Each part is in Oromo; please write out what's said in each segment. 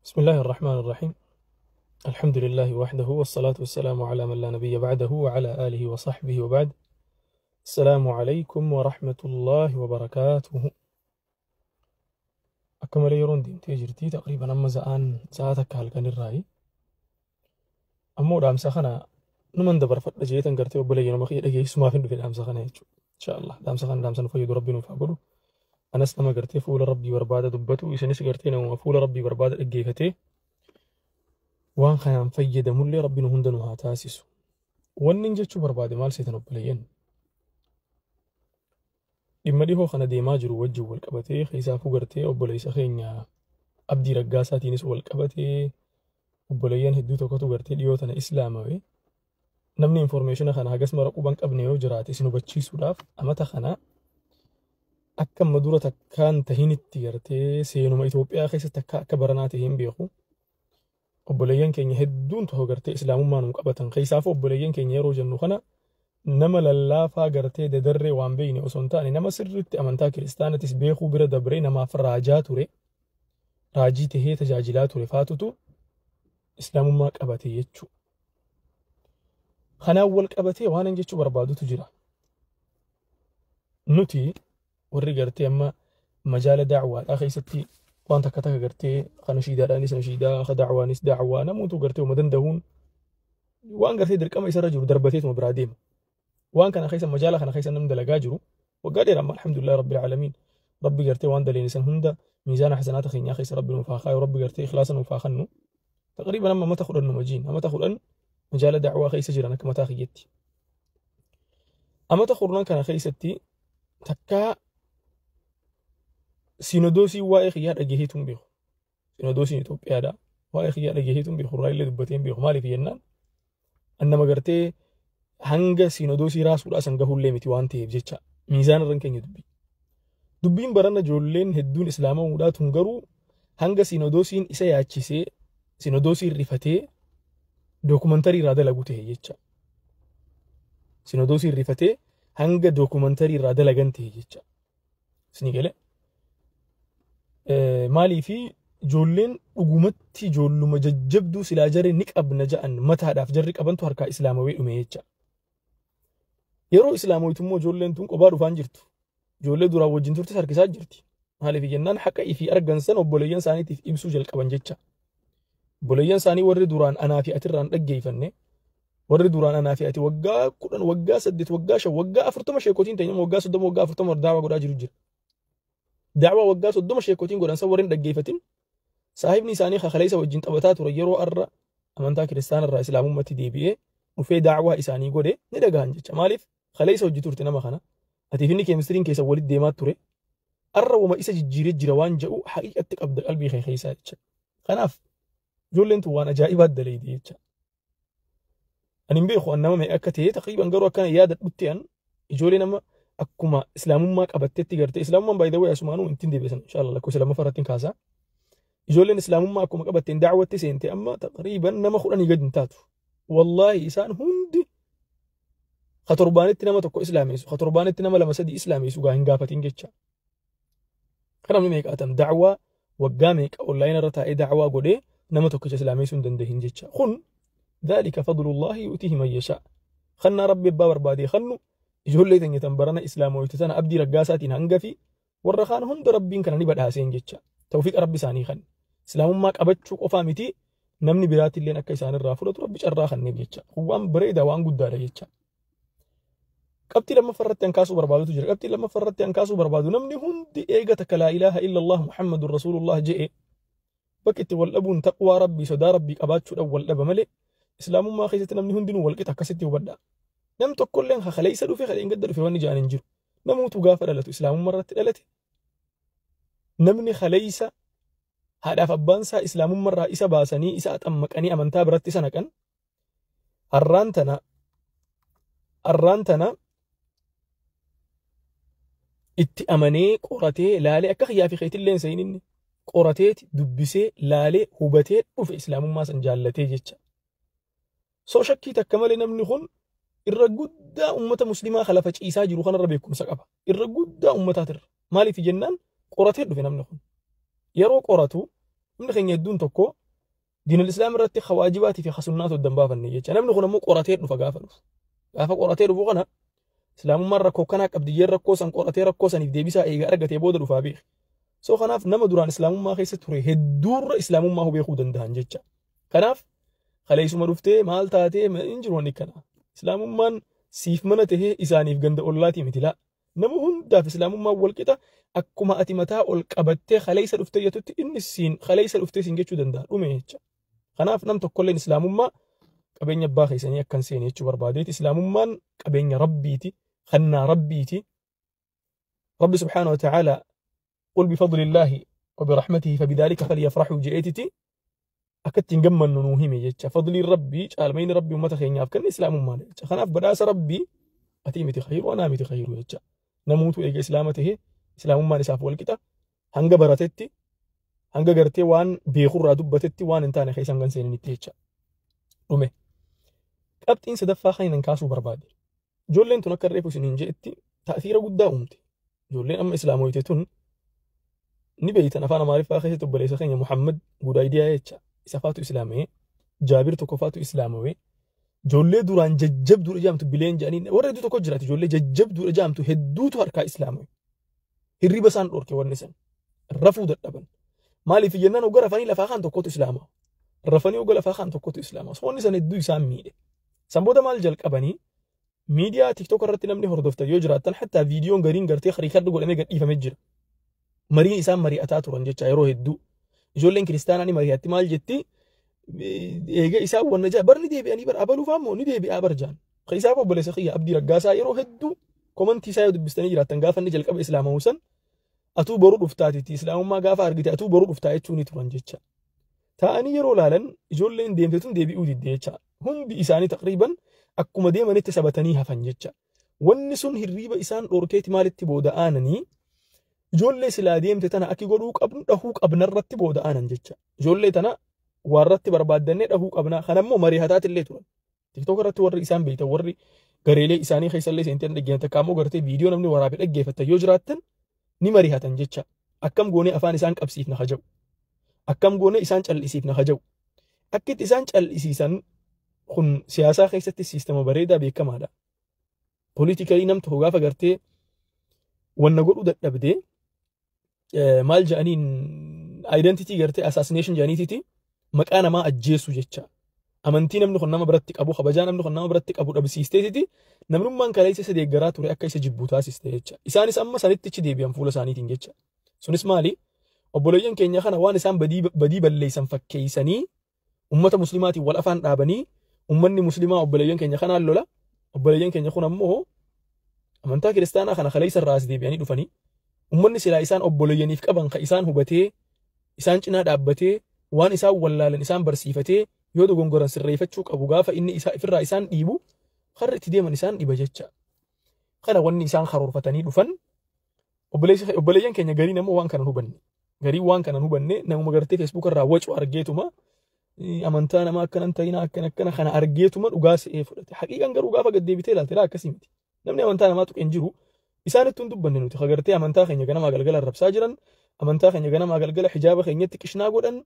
بسم الله الرحمن الرحيم. الحمد لله وحده، والصلاة والسلام على من لا نبي بعده وعلى آله وصحبه، وبعد. السلام عليكم ورحمة الله وبركاته. Akka malee yeroon deemtee jirti. Taqriiban amma za'aan sa'a 1 halkan irraayi. Ammoo dhaamsa kana numan dabarfadha jeetan gartee obboleeyyan nama kiyya dhageessumaaf hin dhufe dhaamsa kana jechuudha. Inshaallah dhaamsa kana dhaamsa nu fayyadu Rabbi nuuf haa godhu. Anas nama gartee fuula Rabbii barbaada dubbatu, isinis gartee namuma fuula Rabbii barbaada dhaggeeffatee waan kanaan fayyadamullee Rabbi nu hunda nu haa taasisu. Wanni inni jechuu barbaade maal seetan obboleeyyan? Dhimma dhihoo kana deemaa jiru wajjin wal qabatee, keessaafuu gartee obboleessa keenya Abdii Raggaasaatiinis wal qabatee, obboleeyyan hedduu tokkotu gartee dhiyoo tana islaamawe. Namni information kana hagas mara quban qabne yoo jiraate isin hubachiisuudhaaf, amata kana akka amma dura takkaan tahinitti gartee seenuma Itoophiyaa keessatti akka akka baranaa ta'e hin beeku. Obboleeyyan keenya hedduun tokko gartee islaamummaa nu qabatan. Keessaafuu obboleeyyan keenya yeroo jennu kana nama lallaafaa gartee dadarree waan beekne osoo hin taane, nama sirriitti amantaa kiristaanatis beekuu bira dabree namaaf raajaa ture, raajii tahee tajaajilaa ture faatutu islaamummaa qabate jechuudha. Kanaan wal qabatee waan hin jechuu barbaadutu jira. Nuti warri gartee amma majaala daawwaadhaa keessatti waan takka takka gartee kana shiidaadhaanis nashiidaa, ka daawwaanis daawwaa, namoota gartee uma danda'uun waan gartee dirqama isarra jiru darbateetuma biraa deema. Waan kana keessa, majaala kana keessa namni dalagaa jiru waggaa dheeraa amma, alhamdulillah rabbil aalamiin, Rabbi gartee waan daleen isan hunda miizaana hasanaata keenyaa keessa Rabbi nuuf haa kaayu, Rabbi gartee ikhlaasa nuuf haa kennu. Taqriiban amma amata 10 numa jiin amata 10 majaala daawwaa keessa jiran akka mataa kiyyatti. Amata 10 kana keessatti takkaa sinodoosii waa'ee kiyyaa dhagaheetu hin beeku. Sinodoosiin Itoophiyaadha. Waa'ee kiyyaa dhagaheetu hin beeku. Irraa illee dubbatee hin beeku. Maaliif jennaan, annama gartee hanga sinodoosii raasuudhaa san gahullee miti waan ta'eef jecha miizaana irra keenya dubbii. Dubbiin barana ijoolleen hedduun islaamamuudhaa tun garuu hanga sinodoosiin isa yaachisee, sinodoosiin rifatee dookumantarii irraa dalagu ta'e jecha. Sinodoosiin rifatee hanga dookumantarii irraa dalagan ta'e jecha. Isinii galee? Maaliifi ijoolleen dhugumatti ijoolluma jajjabduu silaa jarri ni qabna ja'an mataadhaaf jarri qabantu harkaa islaamawee dhume jecha. Yeroo islaamawitu immoo ijoolleen tun qophaa dhufaan jirtu. Ijoollee duraan wajjin turtes harkisaa jirti. Maaliif jennaan, haqa ifii argan san obboleeyyan isaaniitiif ibsuu jalqaban jecha. Obboleeyyan isaanii warri duraan anaa fi atirraan dhaggeeffanne, warri duraan anaa fi ati waggaa 10, waggaa 8, waggaa 5, waggaa 40 sheekotiin ta'e, waggaa 30, waggaa 40 daawaa godhaa jiru jira. Daawaa waggaa 30 sheekotiin godhan san warri hin dhaggeeffatin, saahibni isaanii kakaleessa wajjin taphataa ture yeroo arra amantaa kiristaana irraa islaamummaatti deebi'ee dhufee daawaa isaanii godhe ni dhagahan jecha. Maaliif? Kaleessa hojii turte nama kana. Atiif inni keemistiriin keessa walitti deemaa ture. Arra wama isa jijjiiree jira waan jedhu haqiiqatti qabda qalbii kee keessaa jecha. Kanaaf ijoolleen tun waan ajaa'ibaa daleeydi jecha. Ani hin beeku an nama meeqa akka ta'e taqriiban, garuu akkana yaadadhutti an ijoollee nama akkuma islaamummaa qabattetti gartee islaamummaan baay'ee wayii asumaanuu ittiin deebisan inshallah lakkoofsa lammaffaa irratti hin kaasaa. Ijoolleen islaamummaa akkuma qabatteen daawwatti seente amma taqriiban nama 10 gadi hin taatu. Wallaahi isaan hundi ka torbaanitti nama tokko islaameessu, ka torbaanitti nama lama sadii islaameessu gaa hin gaafatin jecha. Kan namni meeqaatam da'waa waggaa meeqa online irra taa'ee da'waa godhee nama tokkicha islaameessuu hin dandahin jecha. Kun ذلك فضل الله يؤتيه من يشاء. Kannaa Rabbi abbaa barbaadee kannu ijoollee teenya tan barana islaamoytu tana Abdii Raggaasaatiin hangafi warra kaan hunda Rabbiin kana ni badhaaseen jecha. Tawfiiqa Rabbi isaanii kan. Islaamummaa qabachuu qofaa miti, namni biraatilleen akka isaanirraa fudhatu Rabbi carraa kanneef jecha. Kun waan bareedaa, waan guddaadha jecha. Qabxii lammaffaa irratti an kaasuu barbaadutu jira. Qabxii lammaffaa irratti an kaasuu barbaadu, namni hundi eega takka laa ilaaha illallah Muhammadun Rasuulullah je'e, bakki itti wal dhabuun taqwaa Rabbii, sodaa Rabbii qabaachuudhaan wal dhaba malee islaamummaa keessatti namni hundinuu wal qixa, akkasitti hubadha. Nam tokkolleen kaleessa dhufe, kadheen gadda dhufe wanni ja'an hin jiru. Namuutu gaafa dhalatu islaamummaa irratti dhalate. Namni kaleessa haadhaaf abbaan isaa islaamummaa irraa isa baasanii, isa axammaqanii amantaa biratti isa naqan, har'aan tana itti amanee, qoratee, laalee, akka kiyyaa fi keetillee hin seyin, inni qorateeti dubbisee, laalee, hubatee dhufe islaamummaa san jaallatee jecha. Soo shakkii takka malee namni kun irra guddaa ummata muslimaa lafa ciisaa jiru kanarra beekumsa qaba. Irra guddaa ummataatirra. Maaliif jennaan, qoratee dhufe namni kun. Yeroo qoratu Namni keenya hedduun tokko diinal islaam irratti hawaajibaatii fi hasunnaatu adda hin baafanne jecha. Namni kun ammoo qoratee dhufa gaafa dhufu. Gaafa qoratee dhufu kana islaamummaan rakkoo kanaa qabdi jee rakkoo san qoratee rakkoo saniif deebisaa eegaa argatee booda dhufaa beeki. So kanaaf nama duraan islaamummaa keessa ture hedduurra islaamummaa beekuu danda'an jecha. Kanaaf kaleessuma dhuftee maal taatee hin jiru wanni kana. Islaamummaan siif mana tahee isaaniif ganda ollaatii miti laa. Nama hundaaf islaamummaan wal qixa akkuma ati mataa ol qabattee kaleessa dhuftee jettutti inni siin kaleessa dhuftee siin jechuu danda'a dhume jecha. Kanaaf nam tokkolleen islaamummaa qabeenya abbaa keessanii akkan seene jechuu barbaadeeti. Islaamummaan qabeenya rabbiiti, kannaa rabbiiti. Rabbi subhaanahu wa ta'ala قل بفضل الله وبرحمته فبذلك فليفرحوا جئتتي أكدت نجمن نوهمي جتش فضل ربي caalmayni rabbii ummata keenyaaf kan islaamummaa jecha. Kanaaf badhaasa rabbii ati miti khayru anaa miti khayru jecha. Namuutu eega islaama tahe islaamummaan isaaf wal qixa hanga baratetti hanga gartee waan beekurraa dubbatetti waan hin taane keessa hangan seenanitti jecha. Dhume. Qabxiin sadaffaa kan hin kaasuu barbaade. Ijoolleen tun akka reefu isiniin je'etti ta'athiira guddaa uumte. Ijoolleen amma islaamoyte tun ni beeytan afaan Amaariffaa keessatti obboleessa keenya Muhammad Gudaayidiyaa jecha. Isa faatu islaamee Jaabir tokko faatu islaamawee ijoollee duraan jajjabduudha jaamtu bileen jedhanii warra hedduu tokko jiraati ijoollee jajjabduudha jaamtu hedduutu harkaa islaamawee. Hirriba isaan dhorke wanni san rafuu dadhaban. Maaliif jennaan hogga rafanii lafaa kaan tokkotu islaamaa. Rafanii hogga lafaa kaan tokkotu islaamaa. So wanni san hedduu isaan miidhe. San booda maal jalqabanii miidiyaa TikTok irratti namni hordoftan yoo jiraattan hattaa viidiyoon gariin gartee record godhamee gadhiifamee jira. Mariin isaan mari'ataa turan jecha yeroo hedduu. Ijoolleen kiristaanaa ni mari'atti maal jetti eega isaan wanna jaa bar ni deebi'anii bar abaluuf ammoo ni deebi'aa bar jaan. Isaaf obboleessa kiyya Abdii Raggaasaa yeroo hedduu komantii isaa yoo dubbistanii jiraattan gaafa inni jalqaba islaamawuu san atuu boruu dhuftaatitti islaamummaa gaafa argite atuu boruu dhuftaa jechuu ni turan jecha. Taa'anii yeroo laalan ijoolleen deemte tun deebi'uu didde jecha. Hundi isaanii taqriiban akkuma deemanitti sabatanii hafan jecha. Wanni sun hirriiba isaan dhorkeeti maalitti booda aananii ijoollee silaa deemte tana akki godhuu qabnu dhahuu qabnarratti booda aanan jecha. Ijoollee tana warratti barbaaddannee dhahuu qabna. Kanammoo mari'ataatillee turan. TikTok irratti warri isaan beektan warri gareelee isaanii keessallee seenteen dhaggeeffatan takka ammoo gartee viidiyoo namni waraabee dhaggeeffatan yoo jiraattan ni mari'atan jecha. Akkam goonee afaan isaan qabsiifna haja'u. Akkam goonee isaan cal'isiifna haja'u. Akkitti isaan cal'isiisan kun siyaasaa keessatti siistama bareedaa beekamaadha. Politically nam tokko gaafa gartee wanna godhuu dadhabdee maal jedhaniin identity gartee assassination jedhaniititi maqaa namaa ajjeesu jecha. Amantii namni kun nama biratti qabu kabajaa namni kun nama biratti qabu dhabsiisteetiti namnummaan kaleessa isa deeggaraa ture akka isa jibbu taasiste jecha. Isaanis amma sanitti achi deebi'an fuula isaaniitiin jecha. Sunis maali? Obboleeyyan keenya kana waan isaan badii balleessan fakkeessanii ummata muslimaatiin wal afaan dhaabanii ummanni muslimaa obboleeyyan keenya kanaan lola. Obboleeyyan keenya kun ammoo amantaa kiristaanaa kana kaleessa irraa as deebi'anii dhufanii ummanni silaa isaan obboleeyyaniif qaban ka isaan hubatee isaan cinaa dhaabbatee waan isaan wallaalan isaan barsiifatee yoo dogongoran sirreeffachuu qabu gaafa inni isaa ifirraa isaan dhiibu karra itti deeman isaan dhiba jecha. Kana wanni isaan karoorfatanii dhufan obboleeyyan keenya gariin ammoo waan kana hubanne. Garii waan kana hubanne namuma gartee Facebook irraa wacu argeetuma amantaa namaa akkanan ta'ina akkana akkana kana argeetuma dhugaa se'ee fudhate. Haqiiqan garuu gaafa gad deebitee ilaalte akkasii miti. Namni amantaa namaa tuqe hin jiru. Isaanittuu hin dubbanne nuti gartee amantaa keenya ganamaa galgala arrabsaa jiran amantaa keenya ganamaa galgala hijaaba keenyatti qishnaa godhan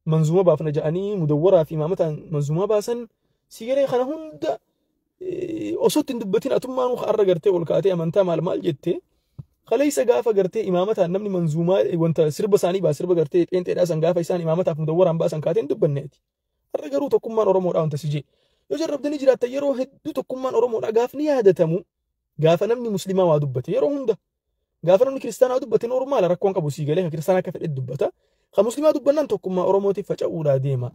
manzuuma baafna ja'anii mudawwaraa fi imaamataan manzuumaa baasan sigalee kana hunda osoo ittiin dubbatin atummaanuu har'a gartee ol kaatee amantaa maal maal jettee kaleessa gaafa gartee imaamataan namni manzuumaa wanta sirba isaanii baa sirba gartee pheenxeedhaa san gaafa isaan imaamataaf mudawwaraan baasan kaatee hin dubbanneeti. Har'a garuu tokkummaan Oromoodhaa wanta si jee yoo jarrabdanii jiraattan yeroo hedduu tokkummaan Oromoodhaa gaafni yaadatamu gaafa namni muslimaa waa dubbate yeroo hunda gaafa namni kiristaanaa dubbate normal rakkoon qabu sii galee kiristaanaa akka fedhe dubbata. Ka muslimaa dubbannaan tokkummaa Oromootiif faca'uudhaa deema.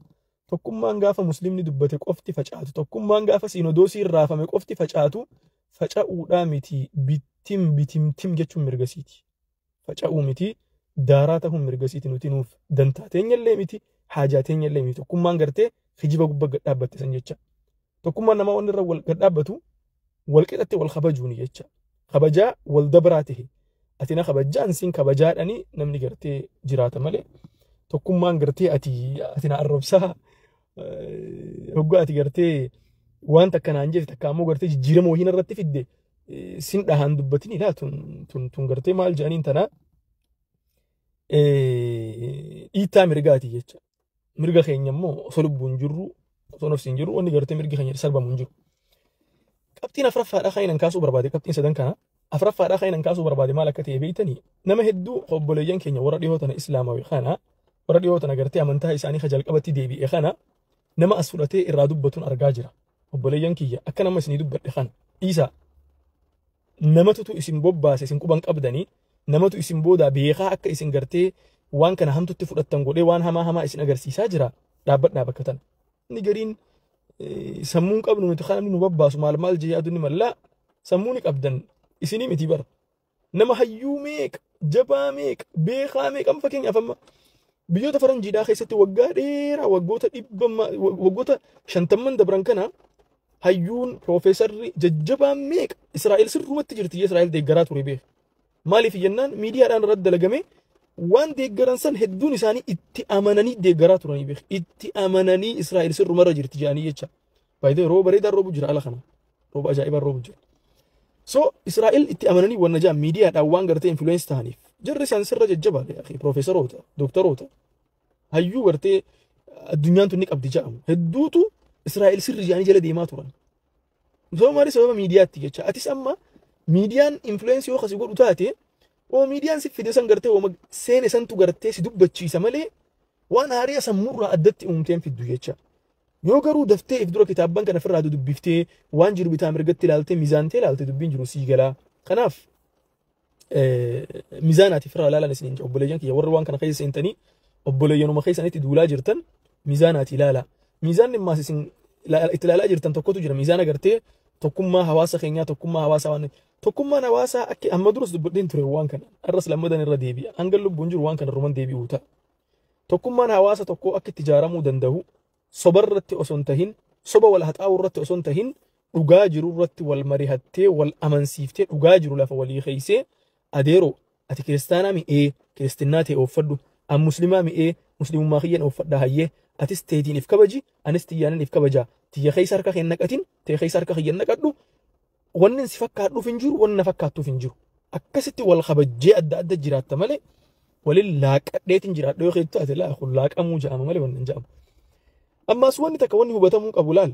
Tokkummaan gaafa muslimni dubbate qofti facaatu. Tokkummaan gaafa siinodoosii raafame qofti facaatu. Faca'uudhaa miti bittim bitimtim jechuun mirgasiiti. Faca'uu miti daaraa ta'uun mirgasiiti nuti nuuf dantaa teenyallee miti haajaa teenyallee miti. Tokkummaan gartee kijiba gubbaa gad dhaabbatte san jecha. Tokkummaan namaa wanni irra wal gad dhaabbatu wal qixatte wal kabajuuni jecha. Kabajaa wal dabraa tahe. Ati na kabajaan siin kabajaadhani namni gartee jiraata malee. Tokkummaan gartee ati na arrabsaa hoggaa ati gartee waan takka naan jette takka ammoo gartee jijjiirama wayii irratti fidde sin dhahaan dubbatin ilaa tun tun tun gartee maal jedhaniin tana dhiittaa Dhiittaa mirgaati jecha. Mirga keenya immoo osoo lubbuun jirru, osoo nafsi hin jirru, wanni gartee mirgi keenya sarbamu hin jiru. Qabxiin afuraffaadhaa kan inni kaasuu barbaade, qabxiin sadan kana afuraffaadhaa kan inni kaasuu barbaade maal akka ta'e beektanii? Nama hedduu obboleeyyan keenya warra dhihoo tana islaamawii kana, warra dhihoo tana gartee amantaa isaanii ka jalqabatti deebi'e kana, nama as fudhatee irraa dubbatuun argaa jira. Obboleeyyan kiyya, akka nama isinii dubbadhe kana dhiisaa. Namatutu isin bobbaase, isin quban qabdanii, namatu isin boodaa beekaa akka isin gartee waan kana hamtutti fudhattan godhee waan hamaa hamaa isin agarsiisaa jira. Dhaabbadhaa bakka tana. Inni gariin sammuun qabnu nuti kan namni nu babbaasu maal maal jee yaadu ni mallaa. Sammuu ni qabdan, isinii miti bara. Nama hayyuu meeqa, jabaa meeqa, beekaa meeqa. Amma fakkeenyaaf amma biyyoota faranjiidhaa keessatti waggaa dheeraa, waggoota 100, waggoota 50n dabran kana, hayyuun piroofeesarri jajjabaan meeqa Israa'el sirrumatti jirti, Israa'el deeggaraa ture beeka. Maaliif jennaan, miidiyaadhaan irratti dalagame waan deeggaran san hedduun isaanii itti amananii deeggaraa turanii beeka. Itti amananii Israa'el sirrumarra jirti jedhanii jecha. Baay'ee rooba bareedaan roobu jira ala kana. Rooba ajaa'ibaan roobu jira. So Israa'el itti amananii wanna jaan miidiyaadhaan waan gartee influence ta'aniif jarri isaan sirra jajjabaadha, piroofeesaroota, dooktaroota, hayyuu gartee addunyaan tun ni qabdi jedhamu hedduutu Israa'el sirri jedhanii jala deemaa turan. Sababa maali? Sababa miidiyaatti jecha. Atis amma miidiyaan influence yoo kasi godhu taate, oo miidiyaan si fide san gartee ooma seene santu gartee si dubbachiisa malee waan haarii sammuurraa addatti uumteen fiddu jecha. Yoo garuu daftee if dura kitaabban kana ofirraa dubbiftee, waan jiru bitaa mirgatti ilaaltee, miizaantee ilaalte, dubbiin jiru sii galaa. Kanaaf miizaanaati ofirraa ilaalan isiniin jedha. Obboleeyyan kiyya warri waan kana keessa seentanii obboleeyyanuma keessanitti duulaa jirtan, miizaanaati ilaala. Miizaanni ammaas isin itti ilaalaa jirtan tokkotu jira. Miizaana gartee tokkummaa hawaasa keenyaa, tokkummaa hawaasaa, waan tokkummaan hawaasaa akka amma duras dubbadheen ture waan kana arras lammadan irra deebi'a. Hanga lubbuun jiru waan kana ruman deebi'uu ta'a. Tokkummaan hawaasa tokkoo akka itti ijaaramuu danda'u soba irratti osoo hin tahin, soba wal haxaa'uu irratti osoo hin tahin, dhugaa jiru irratti wal mari'attee, wal amansiiftee, dhugaa jiru lafa walii keeysee, adeeroo ati kiristaanaa mi'ee kiristinnaa ta'e ooffadhu, an muslimaa mi'ee muslimummaa kiyyan ooffadha, hayyee atis teetiin if kabaji, anis tiyyaanan if kabajaa, tiyya keessa harka kee naqatin, ta'e keessa harka kiyyan naqadhu, wanni si fakkaadhuuf hin jiru, wanni na fakkaattuuf hin jiru, akkasitti wal kabajjee adda adda jiraatta malee walin laaqadheetiin jiraadhu yoo keettu ati laa kun laaqamuu jedhama malee wanni hin jedhamu. Ammaas wanni takka wanni hubatamuu qabu laal,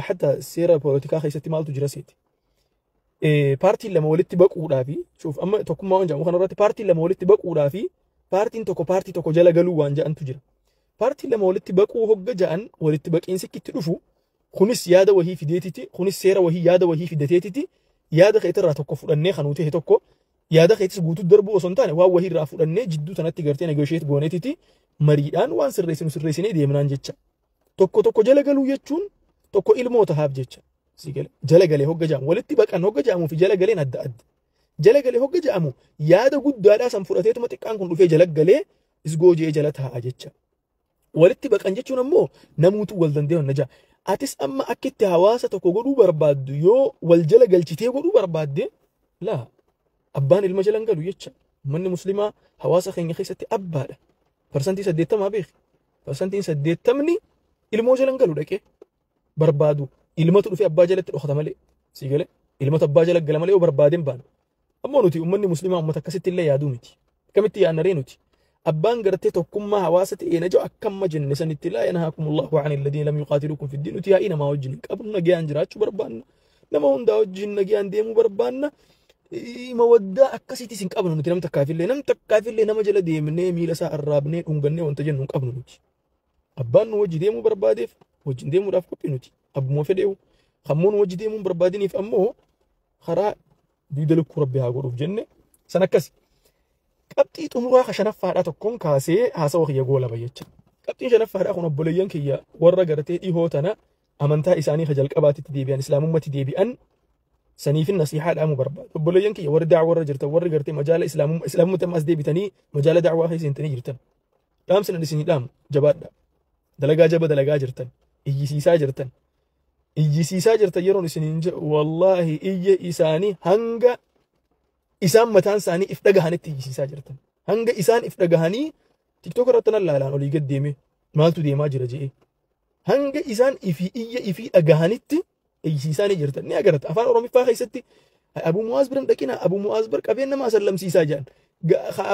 hatta seera poolitikaa keessatti maaltu jira seeti? Paartiin lama walitti baquudhaa fi shuuf amma tokkummaa waan jedhamu kanarratti paartiin lama walitti baquudhaa fi paartiin tokko paartii tokko jala galuu waan jedhantu jira. Paartiin lama walitti baquu hogga ja'an, walitti baqiinsi itti dhufu kunis yaada wahii fideetiti, kunis seera wahii yaada wahii fidateetiti, yaada keetirraa tokko fudhannee kanuu ta'e tokko yaada keetis guutuu darbuu osoo hin taane waan wahii irraa fudhannee jidduu tanatti gartee negotiate gooneetiti mariidhaan waan sirreessinu sirreessinee deemnaan jecha. Tokko tokko jala galuu jechuun tokko ilmoo tahaaf jecha. Jala galee hogga ja'amu, walitti baqan hogga ja'amuu fi jala galeen adda adda. Jala galee hogga ja'amu yaada guddaadhaa san fudhateetuma xiqqaan kun dhufee jala galee isgoo jee jala taa'a jecha. Walitti baqan jechuun ammoo namuutu wal danda'e na ja'a. Atis amma akka itti hawaasa tokko godhuu barbaaddu yoo wal jala galchitee godhuu barbaadde, laa, abbaan ilma jala hin galu jecha. Manni muslimaa hawaasa keenya keessatti abbaadha. 80% beeki. 80%n ilmoo jala hin galu dhaqee barbaadu. Ilmatu dhufee abbaa jalatti dhokata malee. Sii galee, ilmatu abbaa jala gala malee yoo barbaadeen baana. Ammoo nuti uummanni muslimaa uummata akkasitti illee yaaduu miti. Akkamitti yaadnaree nuti? Abbaan gartee tokkummaa hawaasa ta'ee na jiru akkamma jenne sanitti, لا ينهاكم الله عن الذين لم يقاتلوكم في الدين. Nuti yaa'ii namaa wajjin hin qabnu, nagayaan jiraachuu barbaanna. Nama hundaa wajjin nagayaan deemuu barbaanna. Mawaddaa akkasiitis hin qabnu nuti nam takkaafillee nama jala deemnee miila isaa arraabnee dhungannee wanta jennu hin qabnu nuti. Abbaan nu wajji deemuu barbaadeef wajjin deemuudhaaf qophii nuti. Abbuma fedheewu. Kammoo nu wajji deemuu hin barbaadiniif ammoo karaa duuda lukkuu rabbi haa godhuuf jenne san akkasi. Qabxii xumuraa ka shanaffaadhaa tokkoon kaasee haasawa kiyya goolaba jecha. Qabxiin shanaffaadhaa kun obboleeyyan kiyya warra gartee dhihoo tana amantaa isaanii ka jalqabaatitti deebi'an, islaamummatti deebi'an saniifin nasiihaa dhaamuu barbaada. Obboleeyyan kiyya warri daawaa warra jirtan, warri gartee majaala islaamummatti ammas deebitanii majaala daawaa keessa seentanii jirtan. Dhaamsi nan isinii dhaamu, jabaadha. Dalagaa jaba dalagaa jirtan. Iyyisiisaa jirtan. Iyyisiisaa jirtan yeroon isiniin jedhu, wallaahi iyya isaanii hanga isaan mataan isaanii if dhagahanitti iyyisiisaa jirtan. Hanga isaan if dhagahanii TikTok irratti nan laalaan olii gad deeme maaltu deemaa jira je'ee. Hanga isaan ifii iyya ifii dhagahanitti iyyisiisaa ni jirtan. Ni agarta, afaan Oromiffaa keessatti Abu Mu'aaz biran dhaqina, Abu Mu'aaz bar qabeen nama asallamsiisaa jedhan.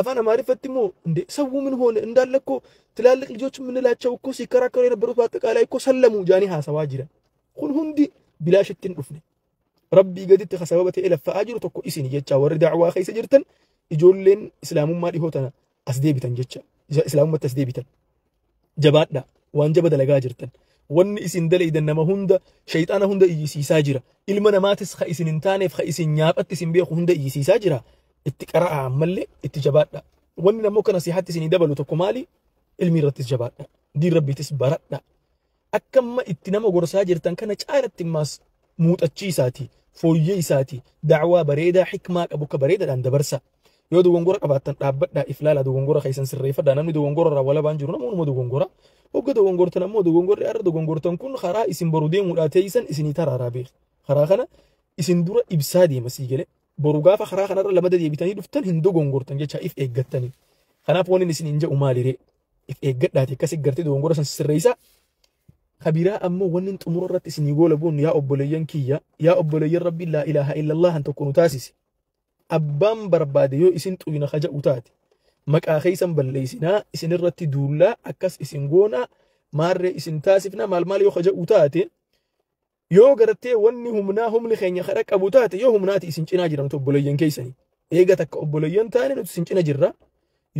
Afaan Amaariffatti immoo እንዴ ሰው ምን ሆነ እንዳለ እኮ ትላልቅ ልጆች የምንላቸው እኮ ሲከራከሩ የነበሩት በአጠቃላይ እኮ ሰለሙ jaanii haasawaa jiran. Kun hundi bilaashitti hin dhufne. Rabbii gaditti ka sababa ta'e laffa'aa jiru tokko isin jecha warri da'waa keessa jirtan ijoolleen islaamummaa dhihoo tana as deebitan jecha islaamummaatti as deebitan. Jabaadha waan jaba dalagaa jirtan. Wanni isin dalaydan nama hunda shayxaana hunda iyyisiisaa jira. Ilma namaatis ka isin hin taaneef ka isin nyaaphatti isin beeku hunda iyyisiisaa jira. Itti qara'aa ammallee itti jabaadha. Wanni namoo kana nasihaatti isinii dabalu tokko maali? Ilmi irrattis jabaadha. Diin rabbiitis baradha. Akka amma itti nama gorsaa jirtan kana caalatti immaas muuxachiisaati, fooyyee isaati, da'waa bareedaa hikmaa qabu akka bareedaadhaan dabarsa. Yoo dogongora qabaattan dhaabbadhaa if laalaa dogongora keessan sirreeffadhaa. Namni dogongora irraa walabaan jiru namoonni dogongora. Hogga dogongortan ammoo dogongorri har'a dogongortan kun karaa isin boru deemuudhaa teessan isinii taraaraa beeku. Karaa kana isin dura ibsaa deema sii galee. Boru gaafa karaa kanarra lamada deebitanii dhuftan hin dogongortan jecha if eeggattanii. Kanaaf wanni isin hin jedhu maaliree? If eeggadhaati akkas gartee dogongora san sirreessaa. Kabiraa ammoo wanni xumura irratti isinii goola buun yaa obboleeyyan kiyya yaa obboleeyyan rabbiin laa ilaaha illallah tokko nu taasise. Abbaan barbaade yoo isin xuyina kaja'u taate maqaa keessan balleessinaa isin irratti duullaa akkas isin goonaa maarree isin taasifnaa maal maal yoo kaja'u taate yoo gartee wanni humnaa humni keenya kadha qabu taate yoo humnaati isin cinaa jira nuti obboleeyyan keessanii. Eega takka obboleeyyan taane nuti isin cina jirra.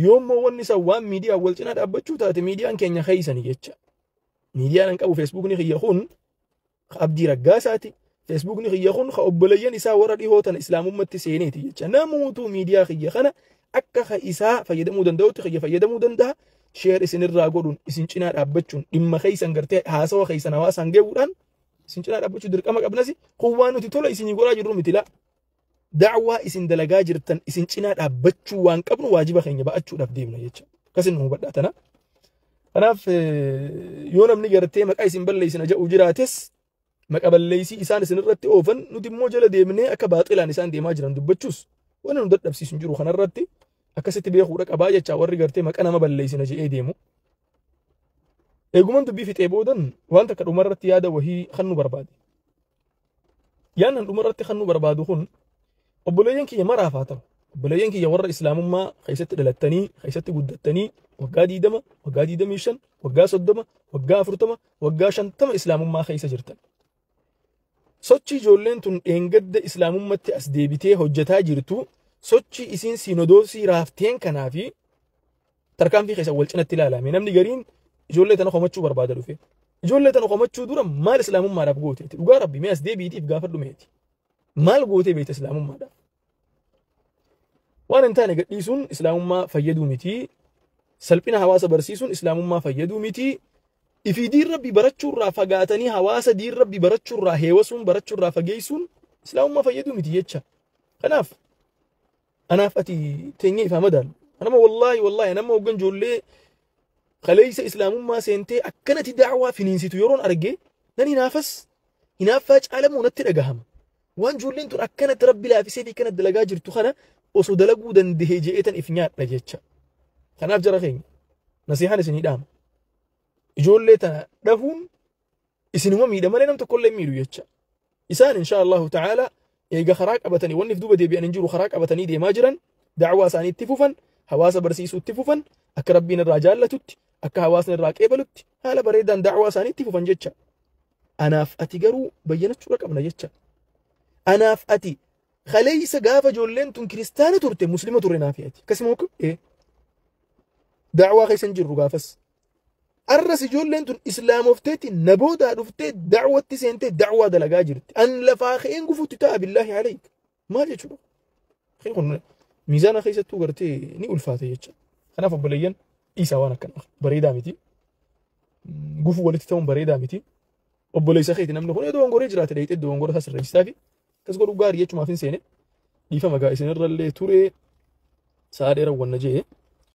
Yoo immoo wanni san waan miidiyaa wal cinaa dhaabbachuu taate miidiyaan keenya keessanii jecha. Miidiyaan an qabu feesbuukni kiyya kun Abdii Raggaasaati. Feesbuukni kiyya kun obboleeyyan isaa warra dhihoo tana islaamummatti seeneeti jecha. Namuutu miidiyaa kiyya kana akka isaa fayyadamuu danda'utti kiyya fayyadamuu danda'a. Sheer isinirraa godhuun isin cinaa dhaabbachuun dhimma keessan gartee haasawa keessan hawaasaan geewuudhaan isin cinaa dhaabbachuu dirqama qabnasi. Kun waan nuti tola isinii godhaa jirru miti laa. Da'waa isin dalagaa jirtan isin cinaa dhaabbachuu waan qabnu waajiba keenya ba'achuudhaaf deemna jecha. Akkasin nu hubadhaa tana. Kanaaf yoo namni gartee maqaa isin balleessina jedhu jiraates maqa balleessii isaan isin irratti oofan nuti immoo jala deemnee akka baaxilaan isaan deemaa jiran dubbachuus waan nu dadhabsiisu hin jiru kanarratti akkasitti beekuudha qabaa jecha warri gartee maqa nama balleessina jedhee deemu. Eeguman dubbii fixee boodan waan takka dhumarratti yaada wahii kan nu barbaade. Yaadni dhumarratti kan nu barbaadu kun obboleeyyan kiyya maraaf haa ta'u. Obboleeyyan kiyya warra islaamummaa keessatti dhalattanii keessatti guddattanii waggaa 20, waggaa 25, waggaa 30, waggaa 40, waggaa 50 islaamummaa keessa jirtan. Sochii ijoolleen tun dheengadda islaamummatti as deebitee hojjetaa jirtu sochii isiin siinodoosii raafteen kanaa fi tarkaanfii keessa wal cinatti ilaalame. Namni gariin ijoollee tana komachuu barbaada dhufe. Ijoollee tana komachuu dura maal islaamummaadhaaf gooteeti? Dhugaa rabbi mee as deebiitiif gaafadhu meeti. Maal gootee beekta islaamummaadhaaf? Waan hin taane gadhiisuun islaamummaa fayyaduu miti. Salphina hawaasa barsiisuun islaamummaa fayyaduu miti. Ifii diin rabbi barachuurraa fagaatanii hawaasa diin rabbi barachuurraa heewasuun barachuurraa fageessuun islaamummaa fayyaduu miti jecha. Kanaaf anaaf ati teenyee ifaa madaalu. Anama wallaahi wallaahi anama hoggan ijoollee kaleessa islaamummaa seentee akkanatti da'waa finiinsitu yeroon arge nan hinaafas hinaaffaa caalamuu natti dhagahama. Waan ijoolleen tun akkanatti rabbi laafisee fi akkanatti dalagaa jirtu kana osoo dalaguu dandahee je'eetan if nyaadha jecha. Kanaaf jara keenya nasihaan isinii dhaama. Ijoollee tana dhahuun isinuma miidha malee nam tokkollee miidhu jecha. Isaan insha Allahu ta'ala eega karaa qabatanii wanni if duuba deebi'an hin jiru karaa qabatanii deemaa jiran da'waa isaanii itti fufan hawaasa barsiisuu itti fufan akka rabbiin irraa jaallatutti akka hawaasni irraa qeebalutti haala bareedaan da'waa isaanii itti fufan jecha. Anaaf ati garuu bayyanachuudha qabna jecha. Anaaf ati kaleessa gaafa ijoolleen tun kiristaana turte muslima turre naafi ati. Akkasuma da'waa keessa hin jirru gaafas. Arras ijoolleen tun islaamofteetti na boodaa dhuftee da'watti seentee da'waa dalagaa jirti. An lafaa ka'een gufuutti ta'a billaahi alayk. Maal jechuudha? Kun miizaana keessattuu gartee ni ulfaata jecha. Kanaaf obboleeyyan dhiisaa waan akkanaa bareedaa miti. Gufuu walitti ta'uun bareedaa miti. Obboleessa keeti namni kun dogongoree jiraate dheeyxee dogongora isaa sirreessisaa fi akkas godhuu gaarii jechumaaf hin seene. Dhiifama gaa isinirrallee turee sa'a dheeraa wanna jee.